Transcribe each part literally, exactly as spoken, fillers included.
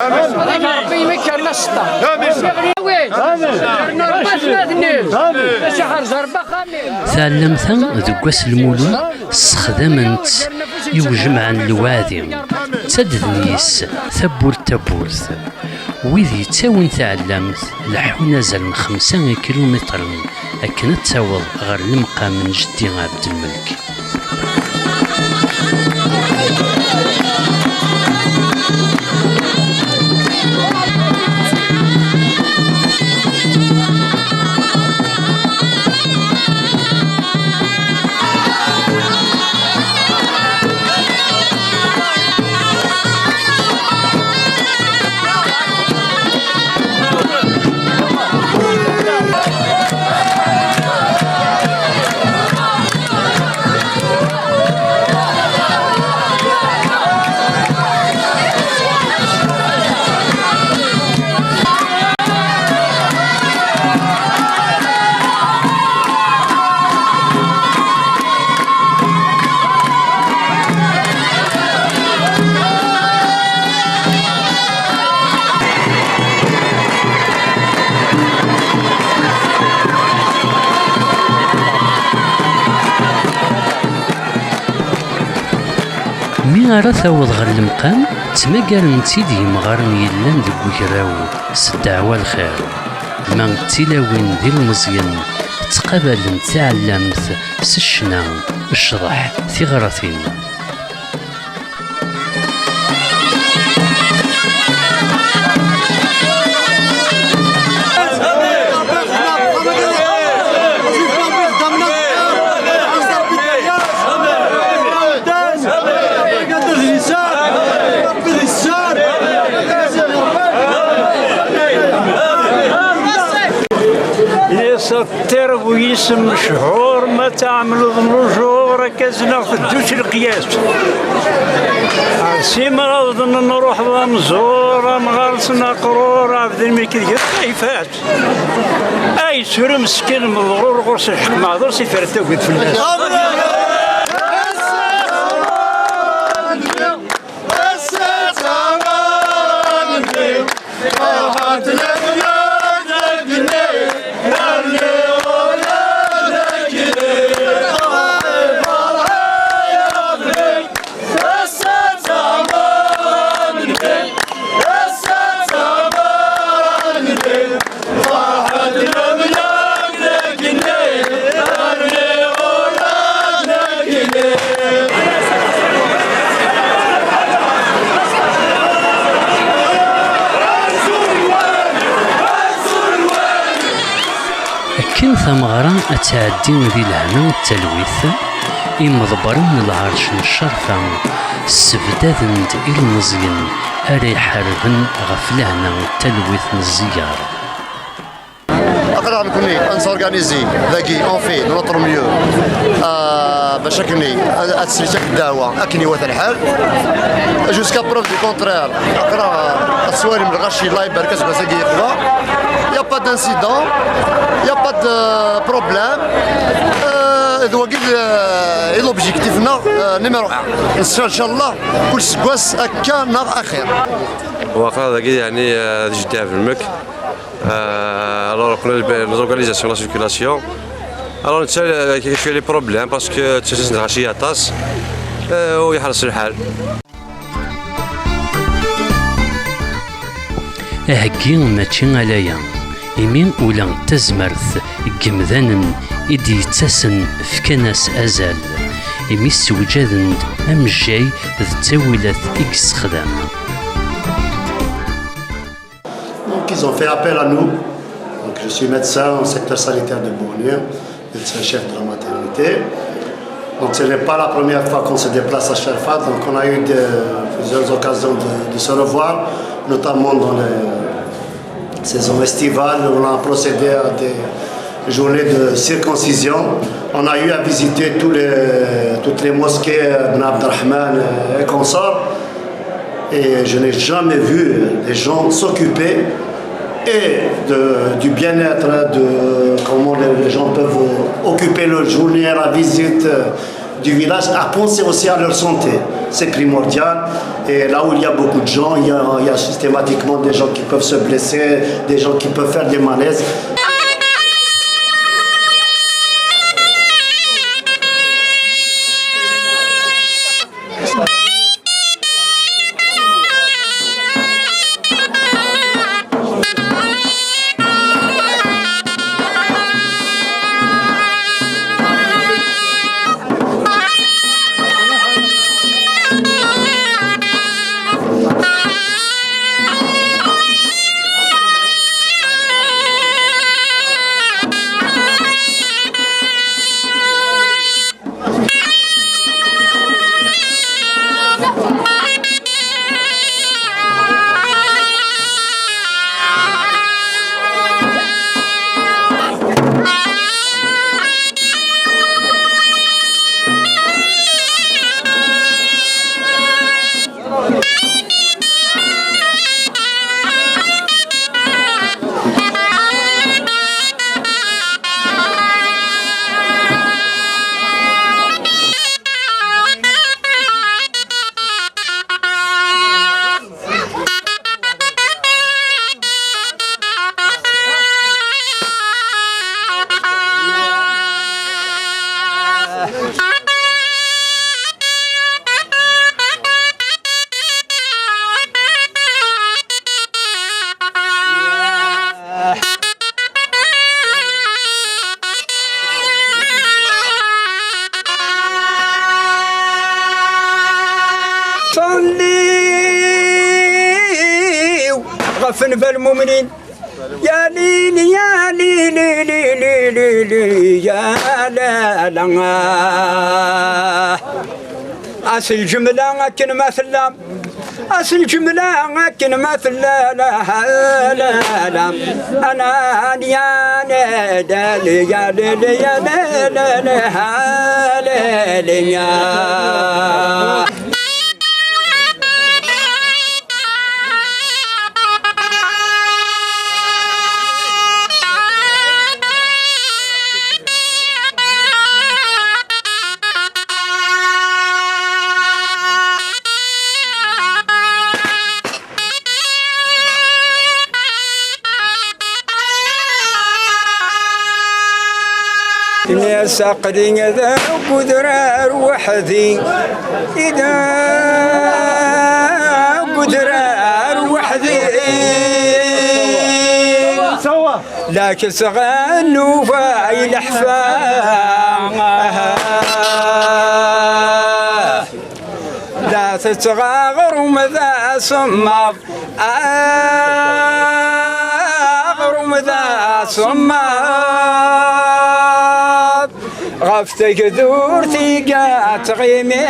Amin. Amin. Amin. Amin. Amin. Amin. Amin. Amin. Amin. Amin. Amin. Taɛellamt-a deg wass n Lmulud ssexdament i ujemɛen lewɛadi, ttadden yis tawwurt tawwurt. Wid yettawin taɛellamt leḥḥun azal n xemsa ikilumitren akken ad taweḍ ɣer lemqam n jeddi Ɛebdelmelk. Mi ara taweḍ ɣer lemqam, ttmagaren-tt-id yimɣaren yellan deg ugraw s ddeɛwa lxir. Ma d tilawin d ilmeẓyen, ttqabalent taɛellamt s ccna, ccḍeḥ, tiɣratin. Yes, tirbu yis mechuṛ ma tɛemleḍ lujur akka zneɣ teddu s leqyas. Ar simraḍ n nruḥ d amẓur, amɣar s naqrur, ɛebd lmik deg ṭṭayfat. Ay tura meskin meḍrur ɣur-s lḥeqq meɛdur s ifrat tagit fell-as. Akken tameɣra ad tɛeddi di lehna d talwit, imḍebbren n lɛerc n ccerfa ssebdaden-d ilmeẓyen ara iḥarben ɣef lehna d talwit n ẓẓiger. Aql-aɣ nekkni ad nesorganizi dagi, on fait de notre mieux, euh, bac akkenni ad, ad tsellek akk ddeɛwa akken iwata lḥal. Jusqu'à preuve du contraire, aql-aɣ ad twalim lɣaci, Allah ibarek, aseggas-agi yeqwa. Y a pas d'incident, y a pas de problème. Euh, d wagi d, euh, d l'objectif-nneɣ, euh, numéro un. Ncallah kul seggas akka neɣ axir. Waqila dagi, yeɛni, euh, d jeddi Ɛebdelmek. Euh, alors, on connaît les organisations de la circulation. Alors, on a quelques problèmes parce que c'est un rachis atas. Euh, u yeḥres lḥal. Aheggi mačči ala aya, imi ula d tazmert n yemdanen i d-yettasen fkan-as azal, imi ssewjaden-d amejjay d ttawilat i yessexdam. Donc, ils ont fait appel à nous. Donc, je suis médecin au secteur sanitaire de Bournieu, médecin chef de la maternité. Donc, ce n'est pas la première fois qu'on se déplace à Sherfa. Donc, on a eu de- plusieurs occasions de, de se revoir, notamment dans les saisons estivales. On a procédé à des journées de circoncision. On a eu à visiter tous les, toutes les mosquées, euh, Ibn Abdelrahman, euh, et consorts. Et je n'ai jamais vu des gens s'occuper et de- du bien-être, de comment les, les gens peuvent occuper leur journée, la visite, euh, Du village à penser aussi à leur santé. C'est primordial. Et là où il y a beaucoup de gens, il y a, il y a systématiquement des gens qui peuvent se blesser, des gens qui peuvent faire des malaises. Ṣalliw ɣef nnba lmumnin. Ya lili, ya lili, lili, lili, ya la, la. As lǧemla akken ma tella. As lǧemla akken ma tella, la, la, la. Ana, ya, la, la, ya, la, la, ya, la, la, la, ha, la, la, ya. Ini-as aql-i da deg udrar weḥd-i, i da deg udrar weḥd-i. La kesɣen nufa i leḥfa. La tettɣ aɣrum d asemmaḍ, aɣrum d asemmaḍ, ɣef tagdurt i yettɣimi.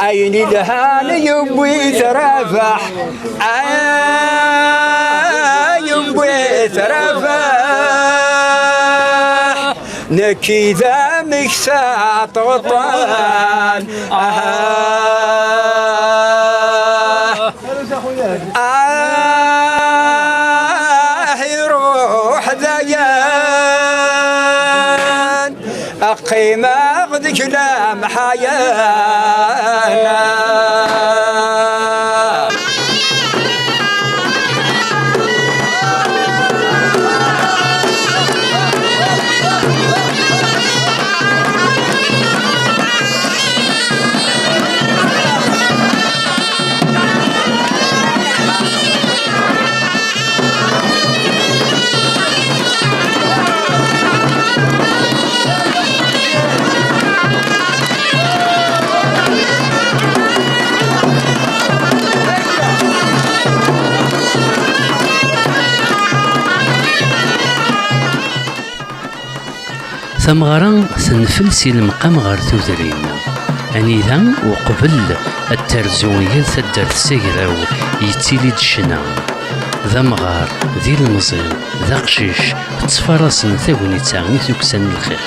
Ayen ilhan yewwi-t Rabaḥ, ay, yewwi-t Rabaḥ. Nekk d ameksa ṭṭan. Ah, ah, iruḥ dayen. Qqimeɣ deg lemḥayana. Tameɣra tenfel si lemqam ɣer tudrin. Anida uqbel ad terzu yal taddart s agraw yettili-d ccna. D amɣar, d ilemẓi, d aqcic, ttfarasen tagnit-a i tukksa n lxiq.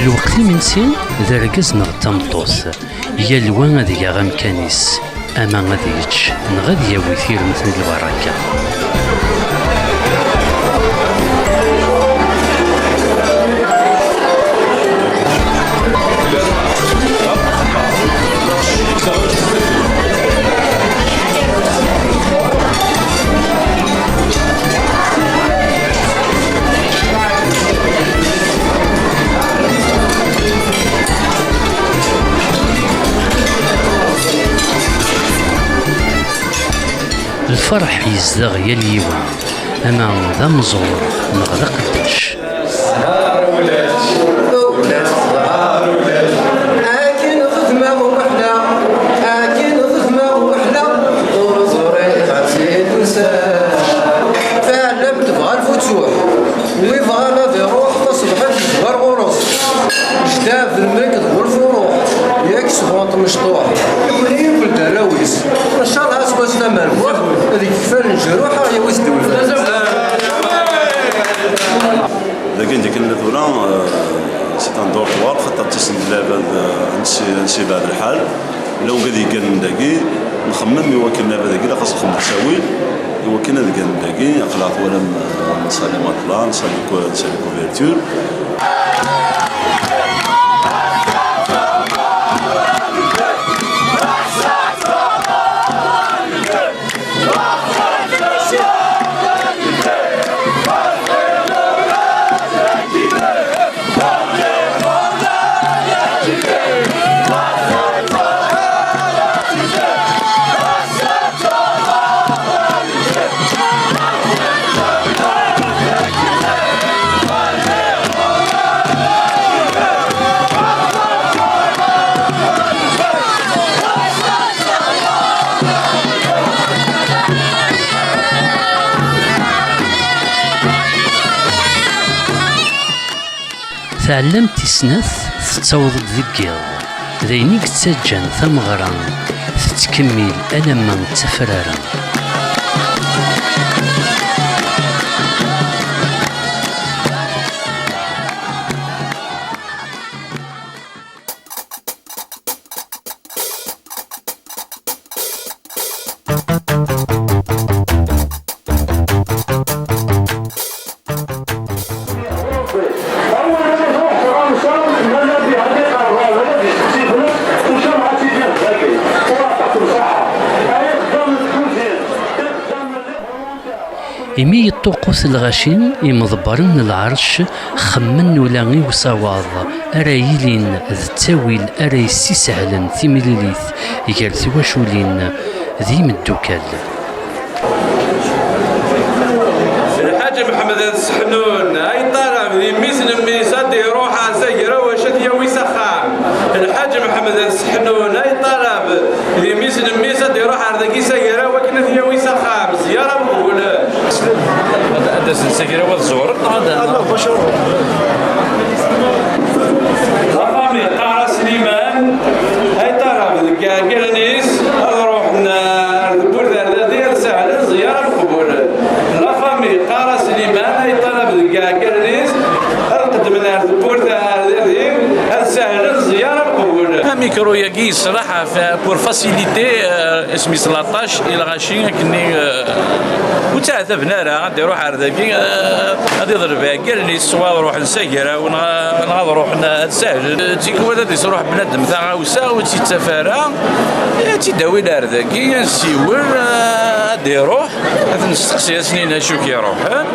Lweqt imensi, d argaz neɣ d tameṭṭut, yal wa ad yaɣ amkan-is, ama ad yečč neɣ ad yawi tiremt n lbaraka. Lferḥ yezdeɣ yal yiwen, ama d ameẓẓuɣ neɣ d aqeddac. Akken xedmeɣ weḥla, akken xedmeɣ weḥla, ur ẓriɣ ad tt-id-nsaɣ. Taɛellamt tebɣa lfutuḥ, wi bɣan ad iruḥ taṣebḥit yezwar ɣur-s. Jdaɛ d lmek d bu lfuruḥ, yak sɣunt mecṭuḥ. Iwli-yakent arraw-is, ncallah aseggas d amerbuḥ, ad ikfa leǧruḥ, ad yawi s ddewla. Dagi d akken tura, euh, c'est un dortoir, xaṭer ttasen-d llaba, euh, ansi, ansi yebɛed lḥal. Ula wigad yegganen dagi, nxemmem i wakken llaba dagi, ilaq ad s-nxemmem ttawil, i wakken ad gganen dagi, aql-aɣ twalam, euh, nsalli matelas, nsalli cou-, nsalli couverture. Taɛellamt tis snat tettaweḍ-d deg yiḍ, d ayen i yettaǧǧan tameɣra tettkemmil alamma d tafrara. Imi yeṭṭuqut lɣaci, imḍebbren n lɛerc xemmen ula i usawaḍ ara yilin d ttawil ara yessisehlen timlilit gar twaculin d yimeddukkal. Lḥaǧ Mḥemmed At Seḥnun, ay ṭṭalab di mmi-s n mmi-s, ad d-iruḥ ar tagraw, acu ad t-yawi s axxam? Lḥaǧ Mḥemmed At Seḥnun, ay ṭṭalab di mmi-s n mmi-s, ad d-iruḥ ar dagi s agraw akken ad t-yawi s axxam. Zyara meqbula. Ad d-asen s agraw ad ẓuren, neɣ ad... Axxam yeqqar-as Sliman, ay ṭṭalab deg iɛeggalen-is, ad ruḥen ar tewwurt ar dagi, ad sahlen ẓyara meqbul. La famille Qara Sliman, ay ṭṭalab deg iɛeggalen-is, ad qeddmen ar tewwurt ar dagi, ad sahlen ẓyara meqbul. Amikru-agi yeṣleḥ ɣef, pour faciliter, euh, isem-is l'attache i lɣaci, akkenni, euh, ur ttɛataben ara, ad iruḥ ar dagi, euh, ad iḍleb iɛeggalen-is, swa ad ruḥen s agraw, neɣ, neɣ ad ruḥen ad sahlen. Tikwal ad isruḥ bnadem taɣawsa, ur tt-ittaf ara, ad tt-id-awin ar dagi, ad nsiwel, euh, ad iruḥ. Ad nesteqsi ass-nni acu k-iruḥen.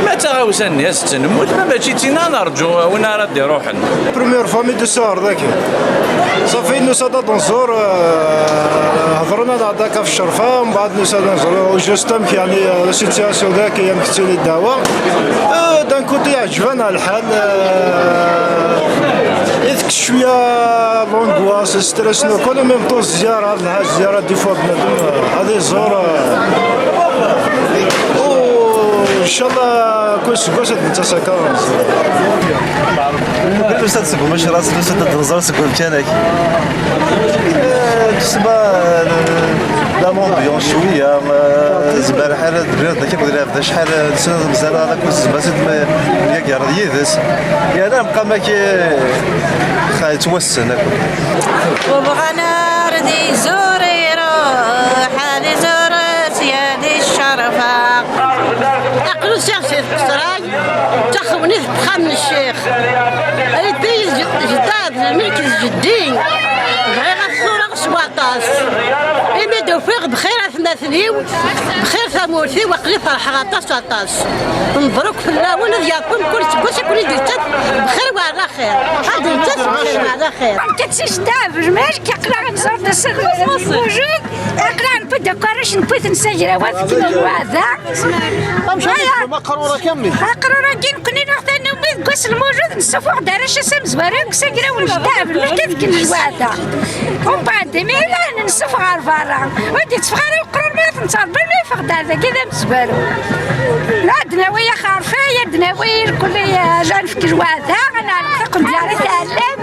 Ma d taɣawsa-nni ad s-temmut, ma mačči d tinna, ad nerǧu win ara d-iruḥen. Première fois mi d-usiɣ ɣer dagi. Safi nusa-d ad nẓur, euh, hedren-aneɣ-d akka ɣef ccerfa, mbeɛd nusa-d ad nẓur juste amek, yeɛni, la situation dagi, amek tettili ddeɛwa. Euh, d'un côté, yeɛǧeb-aneɣ lḥal, euh, i tekk cwiya l'angoisse, stress, en même temps, zziyara, lḥaǧ, zziyara, des fois, bnadem, euh, ad iẓur, euh, u, ncallah, kul aseggas ad d-nettas akka. Nusa-d seg umecras, nusa-d ad nẓer seg umkan-agi. Eh, ksba, eh, la ambiance cwiya, eh, Zemreɣ ara d-bniɣ dagi akked lɛebd acḥal n sena mazal ara akked zemreɣ ad yagi ara yid-s. Yerna mqam akk xa yettwassen akk. Webɣan ar d izur iruḥ, ad izur sya di ccerfa. Aql-i usiɣ si tmeṣray, d taxewnit n uxxam n ccix. Ay d-, j-, jeddi, d lmelk d jeddi. Bɣiɣ ad t-ẓureɣ s waṭas. Imi d-ufiɣ bxir atmaten-iw, bxir tamurt-iw, aql-i ferḥeɣ aṭas, aṭas. Mebruk fell-awen, ad yeɛṭu mkul seg wass ad ken-id-yettat bxir weɛla xir. Ad d-yettat bxir weɛla xir. Nekk d tisteɛbel, ma akka aql-aɣ nẓur-d ass-a d lmujud, aql-aɣ newwi-d akk arrac, newwi-ten s agraw, ad fken lweɛda. Amek ara yexdem aqrur-agi a mmi? Aqrur-agi nekkni neɣ tanumi deg wass n lmujud nessufeɣ-d arrac-is amezwaru deg usagraw n jdaɛb, nekk ad fken lweɛda. Umbeɛd imir nessufeɣ ɣer berra. Ur d-itteffeɣ ara leqrur mi ara t-nettrebba, mi yeffeɣ-d ar dagi d amezwaru. La ad d-nawi axerfay, ad d-nawi lkulli, ad nefk lweɛda, ad neɛleq taqendyar i tɛellat.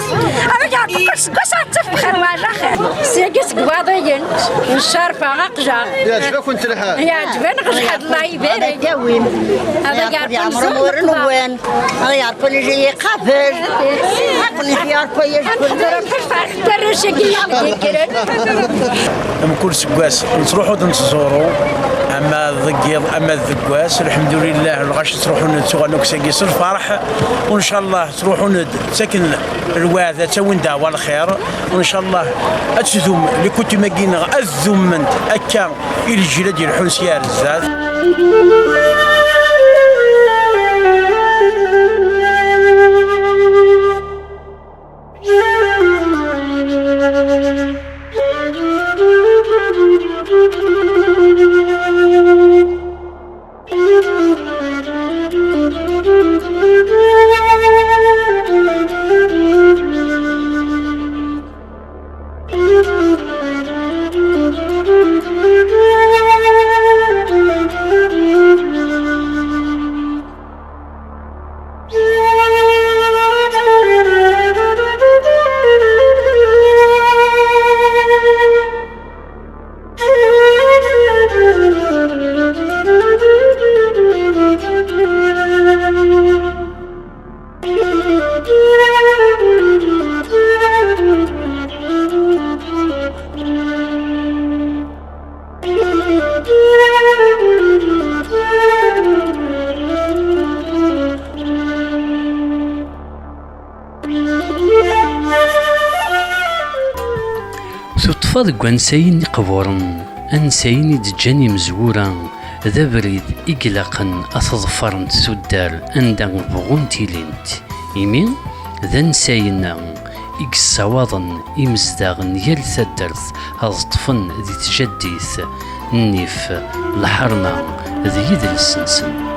Ad yeɛṭu kul seg wass ad teṭṭef bxir weɛla xir. Seg, seg waḍiyen, n ccerfa, aqjaɣ. Yeɛjeb-akent lḥal? Yeɛjeb-aneɣ lḥal, Allah ibarek. Ad yeɛmur umur-nwen. Ad yeɛreq win i iqabel. Ad yeɛreq win i iqabel. Mkul seg wass nettruḥu-d nettẓuru, ama deg yiḍ ama deg wass, lḥemdulillah, lɣaci ttruḥun-d tuɣal akk sagi s lferḥ, u ncallah ttruḥun-d ttaken lweɛda, ttawin ddeɛwa lxir, u ncallah ad tdum likutim-agi-nneɣ, ad dument akka i leǧil ad d-yelḥun sya ar zdat. Tuṭṭfa deg wansayen iqburen, ansayen i d-ǧǧan imezwura, d abrid i ilaqen ad t-ḍefrent tuddar anda bɣunt ilint. Imi d ansayen i yessawaḍen imezdaɣ n yal taddart ad ṭṭfen di tjaddit nnif, lḥerma d yidles-nsen.